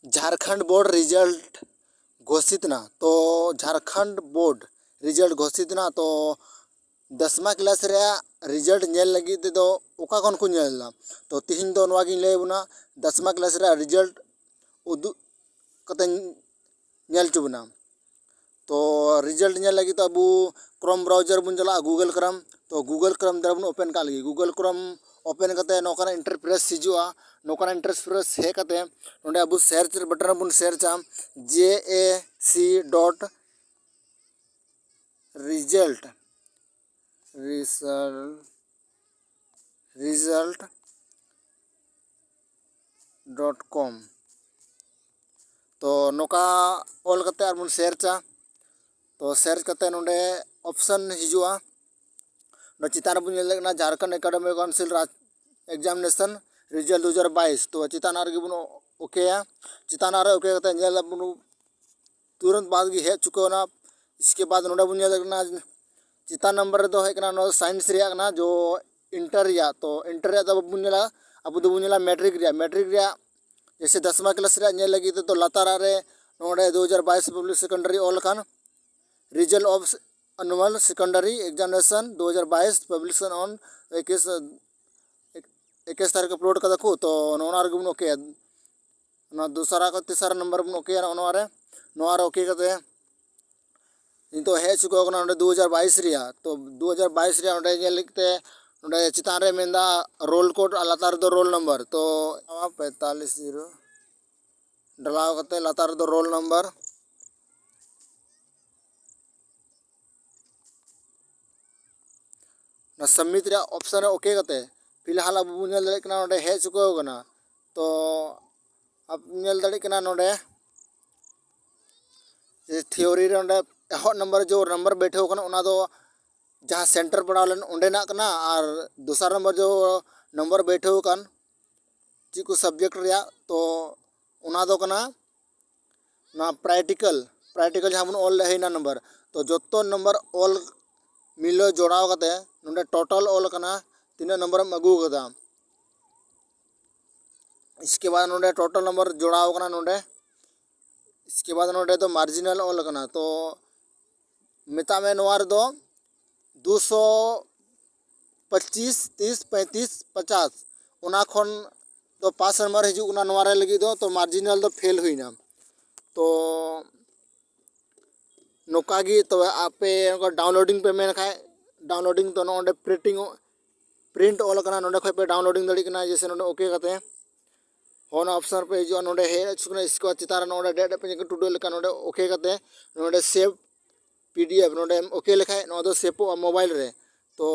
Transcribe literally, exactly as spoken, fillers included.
Jharkhand board result ᱜᱷᱳᱥᱤᱛ ᱮᱱᱟ᱾ ᱛᱚ Jharkhand board result ᱜᱷᱳᱥᱤᱛ ᱮᱱᱟ᱾ ᱛᱚ ᱫᱚᱥᱢᱟ ᱠᱞᱟᱥ ᱨᱮᱭᱟᱜ ᱨᱮᱡᱟᱞᱴ ᱧᱮᱞ ᱞᱟᱹᱜᱤᱫ ᱛᱮᱫᱚ ᱚᱠᱟ ᱠᱷᱚᱱ ᱠᱚ ᱧᱮᱞ ᱮᱫᱟ? ᱛᱚ ᱛᱤᱦᱤᱧ ᱫᱚ ᱱᱚᱣᱟ ᱜᱤᱧ ᱞᱟᱹᱭ ᱟᱵᱚᱱᱟ, ᱫᱚᱥᱢᱟ ᱠᱞᱟᱥ ᱨᱮᱭᱟᱜ ᱨᱮᱡᱟᱞᱴ ᱩᱫᱩᱜ ᱠᱟᱛᱮᱧ ᱧᱮᱞ ᱦᱚᱪᱚ ᱵᱚᱱᱟ᱾ ᱛᱚ ᱨᱮᱡᱟᱞᱴ ᱧᱮᱞ ᱞᱟᱹᱜᱤᱫ ᱛᱮ ᱟᱵᱚ ᱠᱨᱳᱢ ᱵᱨᱟᱣᱡᱟᱨ ᱵᱚᱱ ᱪᱟᱞᱟᱜᱼᱟ, ᱜᱩᱜᱚᱞ ᱠᱨᱳᱢ᱾ ᱛᱚ ᱜᱩᱜᱚᱞ ᱠᱨᱳᱢ ᱫᱟᱨᱟ ᱵᱚᱱ ᱳᱯᱮᱱ ᱠᱟᱜ ᱞᱟᱹᱜᱤᱫ᱾ ᱜᱩᱜᱚᱞ ᱠᱨᱳᱢ ᱳᱯᱮᱱ ᱠᱟᱛᱮ ᱱᱚᱝᱠᱟᱱᱟᱜ ᱤᱱᱴᱟᱨᱯᱷᱮᱥ ᱦᱤᱡᱩᱜᱼᱟ᱾ ᱱᱚᱝᱠᱟᱱᱟᱜ ᱤᱱᱴᱟᱨᱯᱷᱮᱥ ᱦᱮᱡ ᱠᱟᱛᱮ ᱱᱚᱰᱮ ᱟᱵᱚ ᱥᱟᱨᱪ ᱵᱟᱴᱚᱱ ᱨᱮᱵᱚᱱ ᱥᱟᱨᱪᱟ, J E C dot result result result dot com. ᱛᱚ ᱱᱚᱝᱠᱟ ᱚᱞ ᱠᱟᱛᱮ ᱟᱨᱵᱚᱱ ᱥᱟᱨᱪᱟ᱾ ᱛᱚ ᱥᱟᱨᱪ ᱠᱟᱛᱮ ᱱᱚᱰᱮ ᱚᱯᱥᱮᱱ ᱦᱤᱡᱩᱜᱼᱟ᱾ ᱱᱚᱰᱮ ᱪᱮᱛᱟᱱ ᱨᱮᱵᱚᱱ ᱧᱮᱞ ᱫᱟᱲᱮᱭᱟᱜ ᱠᱟᱱᱟ ᱡᱷᱟᱲᱠᱷᱚᱸᱰ ᱮᱠᱟᱰᱮᱢᱤ ᱠᱟᱣᱩᱱᱥᱤᱞ ᱨᱟᱡᱽ ᱮᱠᱡᱟᱢᱤᱱᱮᱥᱚᱱ ᱨᱮᱡᱟᱞᱴ ᱫᱩ ᱦᱟᱡᱟᱨ ᱵᱟᱭᱤᱥ᱾ ᱛᱚ ᱪᱮᱛᱟᱱ ᱨᱮᱜᱮ ᱵᱚᱱ ᱳᱠᱮᱭᱟ᱾ ᱪᱮᱛᱟᱱ ᱨᱮ ᱳᱠᱮ ᱠᱟᱛᱮ ᱧᱮᱞ ᱟᱵᱚᱱ ᱛᱩᱨᱟᱹᱱᱛ ᱵᱟᱫᱽ ᱜᱮ ᱦᱮᱡ ᱪᱩᱠᱟᱹᱣ ᱮᱱᱟ᱾ ᱤᱥᱠᱮ ᱵᱟᱫᱽ ᱱᱚᱰᱮ ᱵᱚᱱ ᱧᱮᱞ ᱫᱟᱲᱮᱭᱟᱜ ᱠᱟᱱᱟ ᱪᱮᱛᱟᱱ ᱱᱟᱢᱵᱟᱨ ᱨᱮᱫᱚ ᱦᱮᱡ ᱠᱟᱱᱟ ᱱᱚᱣᱟ ᱫᱚ ᱥᱟᱭᱮᱱᱥ ᱨᱮᱭᱟᱜ ᱠᱟᱱᱟ, ᱡᱚ ᱤᱱᱴᱟᱨ ᱨᱮᱭᱟᱜ᱾ ᱛᱚ ᱤᱱᱴᱟᱨ ᱨᱮᱭᱟᱜ ᱫᱚ ᱵᱟᱵᱚᱱ ᱧᱮᱞᱟ, ᱟᱵᱚ ᱫᱚᱵᱚᱱ ᱧᱮᱞᱟ ᱢᱮᱴᱨᱤᱠ ᱨᱮᱭᱟᱜ᱾ ᱢᱮᱴᱨᱤᱠ ᱨᱮᱭᱟᱜ ᱡᱮᱭᱥᱮ ᱫᱚᱥᱢᱟ ᱠᱞᱟᱥ ᱨᱮᱭᱟᱜ ᱧᱮᱞ ᱞᱟᱹᱜᱤᱫ ᱛᱮᱫᱚ ᱞᱟᱛᱟᱨ ᱨᱮ ᱱᱚᱰᱮ ᱫᱩ ᱦᱟᱡᱟᱨ ᱵᱟᱭᱤᱥ ᱯᱟᱵᱽᱞᱤᱠ ᱥᱮᱠᱮᱱᱰᱟᱨᱤ ᱚᱞ ᱟᱠᱟᱱ, result of annual secondary examination ᱫᱩ ᱦᱟᱡᱟᱨ ᱵᱟᱭᱤᱥ ᱯᱟᱵᱽᱞᱤᱠᱮᱥᱚᱱ ᱚᱱ ᱮᱠᱩᱥ ᱮᱠᱩᱥ ᱛᱟᱹᱨᱤᱠᱷ ᱟᱯᱞᱳᱰ ᱠᱟᱫᱟ ᱠᱚ᱾ ᱛᱚ ᱱᱚᱜᱼᱚ ᱱᱚᱣᱟ ᱨᱮᱜᱮ ᱵᱚᱱ ᱳᱠᱮᱭᱟ᱾ ᱚᱱᱟ ᱫᱚᱥᱟᱨᱟ ᱠᱚ ᱛᱮᱥᱟᱨᱟ ᱱᱟᱢᱵᱟᱨ ᱵᱚᱱ ᱳᱠᱮᱭᱟ ᱱᱚᱜᱼᱚ ᱱᱚᱣᱟ ᱨᱮ᱾ ᱱᱚᱣᱟ ᱨᱮ ᱳᱠᱮ ᱠᱟᱛᱮ ᱱᱤᱛᱚᱜ ᱦᱮᱡ ᱪᱩᱠᱟᱹᱣ ᱠᱟᱱᱟ ᱱᱚᱰᱮ ᱫᱩ ᱦᱟᱡᱟᱨ ᱵᱟᱭᱤᱥ ᱨᱮᱭᱟᱜ᱾ ᱛᱚ ᱫᱩ ᱦᱟᱡᱟᱨ ᱵᱟᱭᱤᱥ ᱨᱮᱭᱟᱜ ᱚᱸᱰᱮ ᱧᱮᱞ ᱞᱟᱹᱜᱤᱫ ᱛᱮ ᱱᱚᱰᱮ ᱪᱮᱛᱟᱱ ᱨᱮ ᱢᱮᱱᱫᱟ ᱨᱳᱞ ᱠᱳᱰ ᱟᱨ ᱞᱟᱛᱟᱨ ᱨᱮᱫᱚ ᱨᱳᱞ ᱱᱟᱢᱵᱟᱨ᱾ ᱛᱚ ᱯᱮᱸᱛᱟᱞᱤᱥ ᱡᱤᱨᱳ ᱰᱟᱞᱟᱣ ᱠᱟᱛᱮ ᱞᱟᱛᱟᱨ ᱨᱮᱫᱚ ᱨᱳᱞ ᱱᱟᱢᱵᱟᱨ᱾ ᱚᱱᱟ ᱥᱟᱵᱢᱤᱴ ᱨᱮᱭᱟᱜ ᱚᱯᱥᱮᱱ ᱨᱮ ᱳᱠᱮ ᱠᱟᱛᱮ ᱯᱷᱤᱞᱦᱟᱞ ᱟᱵᱚ ᱵᱚᱱ ᱧᱮᱞ ᱫᱟᱲᱮᱭᱟᱜ ᱠᱟᱱᱟ ᱱᱚᱰᱮ ᱦᱮᱡ ᱪᱩᱠᱟᱹᱣ ᱠᱟᱱᱟ᱾ ᱛᱚ ᱟᱵᱚ ᱧᱮᱞ ᱫᱟᱲᱮᱭᱟᱜ ᱠᱟᱱᱟ ᱱᱚᱰᱮ ᱡᱮ ᱛᱷᱤᱭᱳᱨᱤ ᱨᱮ ᱚᱸᱰᱮ ᱮᱦᱚᱵ ᱱᱟᱢᱵᱟᱨ ᱡᱮ ᱱᱟᱢᱵᱟᱨ ᱵᱮᱴᱷᱟᱹᱣ ᱠᱟᱱᱟ ᱚᱱᱟ ᱫᱚ ᱡᱟᱦᱟᱸ ᱥᱮᱱᱴᱟᱨ ᱯᱟᱲᱟᱣ ᱞᱮᱱ ᱚᱸᱰᱮᱱᱟᱜ ᱠᱟᱱᱟ, ᱟᱨ ᱫᱚᱥᱟᱨ ᱱᱟᱢᱵᱟᱨ ᱡᱮ ᱱᱟᱢᱵᱟᱨ ᱵᱮᱴᱷᱟᱹᱣ ᱠᱟᱱ ᱪᱮᱫ ᱠᱚ ᱥᱟᱵᱡᱮᱠᱴ ᱨᱮᱭᱟᱜ, ᱛᱚ ᱚᱱᱟ ᱫᱚ ᱠᱟᱱᱟ ᱱᱚᱣᱟ ᱯᱨᱮᱠᱴᱤᱠᱮᱞ, ᱯᱨᱮᱠᱴᱤᱠᱮᱞ ᱡᱟᱦᱟᱸ ᱵᱚᱱ ᱚᱞ ᱞᱮᱫ ᱦᱩᱭᱱᱟ ᱱᱟᱢᱵᱟᱨ, ᱛᱚ ᱡᱚᱛᱚ ᱱᱟᱢᱵᱟᱨ ᱚᱞ ᱢᱤᱞᱟᱹᱣ ᱡᱚᱲᱟᱣ ᱠᱟᱛᱮ ᱱᱚᱰᱮ ᱴᱳᱴᱟᱞ ᱚᱞ ᱠᱟᱱᱟ ᱛᱤᱱᱟᱹᱜ ᱱᱟᱢᱵᱟᱨᱮᱢ ᱟᱹᱜᱩ ᱠᱟᱫᱟ᱾ ᱤᱥᱠᱮ ᱵᱟᱫ ᱱᱚᱰᱮ ᱴᱳᱴᱟᱞ ᱱᱟᱢᱵᱟᱨ ᱡᱚᱲᱟᱣ ᱠᱟᱱᱟ ᱱᱚᱰᱮ᱾ ᱤᱥᱠᱮ ᱵᱟᱫ ᱱᱚᱰᱮ ᱫᱚ ᱢᱟᱨᱡᱤᱱᱟᱞ ᱚᱞ ᱠᱟᱱᱟ, ᱛᱚ ᱢᱮᱛᱟᱜ ᱢᱮ ᱱᱚᱣᱟ ᱨᱮᱫᱚ ᱫᱩᱥᱚ ᱯᱚᱸᱪᱤᱥ, ᱛᱤᱥ, ᱯᱚᱸᱭᱛᱤᱥ, ᱯᱚᱪᱟᱥ, ᱚᱱᱟ ᱠᱷᱚᱱ ᱫᱚ ᱯᱟᱥ ᱱᱟᱢᱵᱟᱨ ᱦᱤᱡᱩᱜ ᱠᱟᱱᱟ ᱱᱚᱣᱟ ᱨᱮ ᱞᱟᱹᱜᱤᱫ ᱫᱚ, ᱛᱚ ᱢᱟᱨᱡᱤᱱᱟᱞ ᱫᱚ ᱯᱷᱮᱞ ᱦᱩᱭᱱᱟ᱾ ᱛᱚ ᱱᱚᱝᱠᱟ ᱜᱮ ᱛᱚᱵᱮ ᱟᱯᱮ ᱱᱚᱝᱠᱟ ᱰᱟᱣᱩᱱᱞᱳᱰᱤᱝ ᱯᱮ ᱢᱮᱱ ᱠᱷᱟᱡ, ᱰᱟᱣᱩᱱᱞᱳᱰᱤᱝ ᱫᱚ ᱱᱚᱜᱼᱚ ᱱᱚᱰᱮ ᱯᱨᱤᱱᱴᱤᱝ, ᱯᱨᱤᱱᱴ ᱚᱞ ᱠᱟᱱᱟ, ᱱᱚᱰᱮ ᱠᱷᱚᱡ ᱯᱮ ᱰᱟᱣᱩᱱᱞᱳᱰᱤᱝ ᱫᱟᱲᱮᱭᱟᱜ ᱠᱟᱱᱟ᱾ ᱡᱮᱭᱥᱮ ᱱᱚᱰᱮ ᱳᱠᱮ ᱠᱟᱛᱮ ᱦᱚᱸ ᱚᱱᱟ ᱚᱯᱥᱚᱱ ᱯᱮ ᱦᱤᱡᱩᱜᱼᱟ, ᱱᱚᱰᱮ ᱦᱮᱡ ᱦᱚᱪᱚ ᱠᱟᱱᱟ᱾ ᱤᱥᱠᱮ ᱵᱟᱫ ᱪᱮᱛᱟᱱ ᱨᱮ ᱱᱚᱰᱮ ᱰᱮᱰ ᱯᱮ ᱴᱩᱰᱟᱹᱜ ᱞᱮᱠᱟ ᱱᱚᱰᱮ ᱳᱠᱮ ᱠᱟᱛᱮ ᱱᱚᱰᱮ ᱥᱮᱵᱷ ᱯᱤ ᱰᱤ ᱮᱯᱷ ᱱᱚᱰᱮᱢ ᱳᱠᱮ ᱞᱮᱠᱷᱟᱡ ᱱᱚᱣᱟ ᱫᱚ ᱥᱮᱵᱷᱚᱜᱼᱟ ᱢᱳᱵᱟᱭᱤᱞ ᱨᱮ᱾ ᱛᱚ